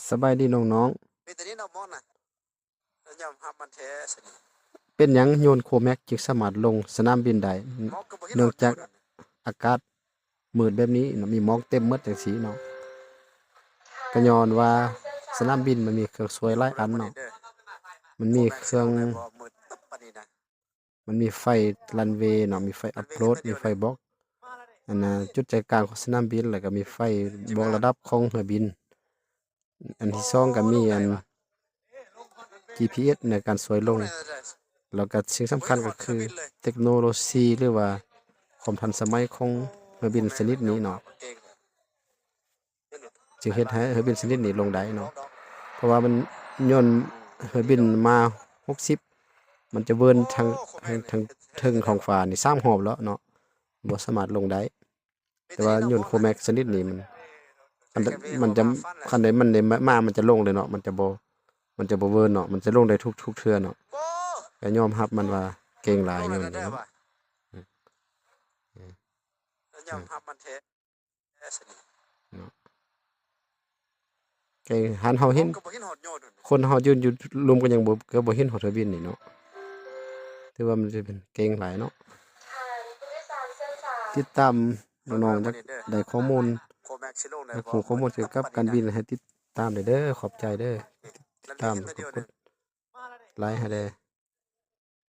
ສະບາຍດີນ້ອງໆ. ເປັນຫຍັງໂຍນໂຄແມັກຈຶ່ງສາມາດລົງສະໜາມບິນໄດ້? ເນື່ອງຈາກອາກາດມືດແບບນີ້ເນາະ ມີໝອກເຕັມໝົດຈັ່ງຊີ້ເນາະ. ກະຍ້ອນວ່າສະໜາມບິນມັນມີເຄື່ອງຊ່ວຍຫຼາຍອັນເນາະ. ມັນມີເຄື່ອງ ມັນມີໄຟຣັນເວເນາະ ມີໄຟອັບໂຫຼດ ມີໄຟບອກ ອັນນ່າ ຈຸດໃຈກາງຂອງສະໜາມບິນ ແລ້ວກໍມີໄຟບອກລະດັບຂອງເຮືອບິນ. ອັນທີສອງກໍມີອັນ ຈີພີເອັສ ໃນການຊ່ວຍລົງ ແລ້ວກໍສິ່ງສຳຄັນກໍຄືເຕັກໂນໂລຊີ ຫຼືວ່າຄວາມທັນສະໄໝຂອງເຮືອບິນຊະນິດນີ້ເນາະ. ຈຶ່ງເຮັດໃຫ້ເຮືອບິນຊະນິດນີ້ລົງໄດ້ເນາະ ເພາະວ່າມັນ ຍ້ອນເຮືອບິນມາຫົກສິບ ມັນຈະເວີນທາງ ທາງເທິງທ້ອງຟ້ານີ້ສາມຮອບແລ້ວເນາະ ບໍ່ສາມາດລົງໄດ້. ແຕ່ວ່າໂຍນໂຄແມັກຊະນິດນີ້ມັນ ມັນຈະ ມັນຈະ ຄັນໃດມັນໄດ້ມາ ມັນຈະລົງເລີຍເນາະ ມັນຈະບໍ່ ມັນຈະບໍ່ເວີນເນາະ ມັນຈະລົງໄດ້ທຸກ ທຸກເທື່ອເນາະ. ກໍຍອມຮັບມັນວ່າເກັ່ງຫຼາຍໂຍນນີ້ເນາະ. ເນາະ ເກັ່ງ ຄັນເຮົາເຫັນ ຄົນເຮົາຢືນຢູ່ລຸ່ມກໍຍັງບໍ່ ກໍບໍ່ເຫັນຮອດເຮືອບິນນີ້ເນາະ ຖືວ່າມັນຈະເປັນເກັ່ງຫຼາຍເນາະ. ຕິດຕາມນ້ອງໆ ຢາກໄດ້ຂໍ້ມູນ ຢາກຮູ້ຂໍ້ມູນກ່ຽວກັບການບິນ ໃຫ້ຕິດຕາມໄດ້ເດີ. ຂອບໃຈເດີ ຕິດຕາມ ກົດໄລໃຫ້ແດ່.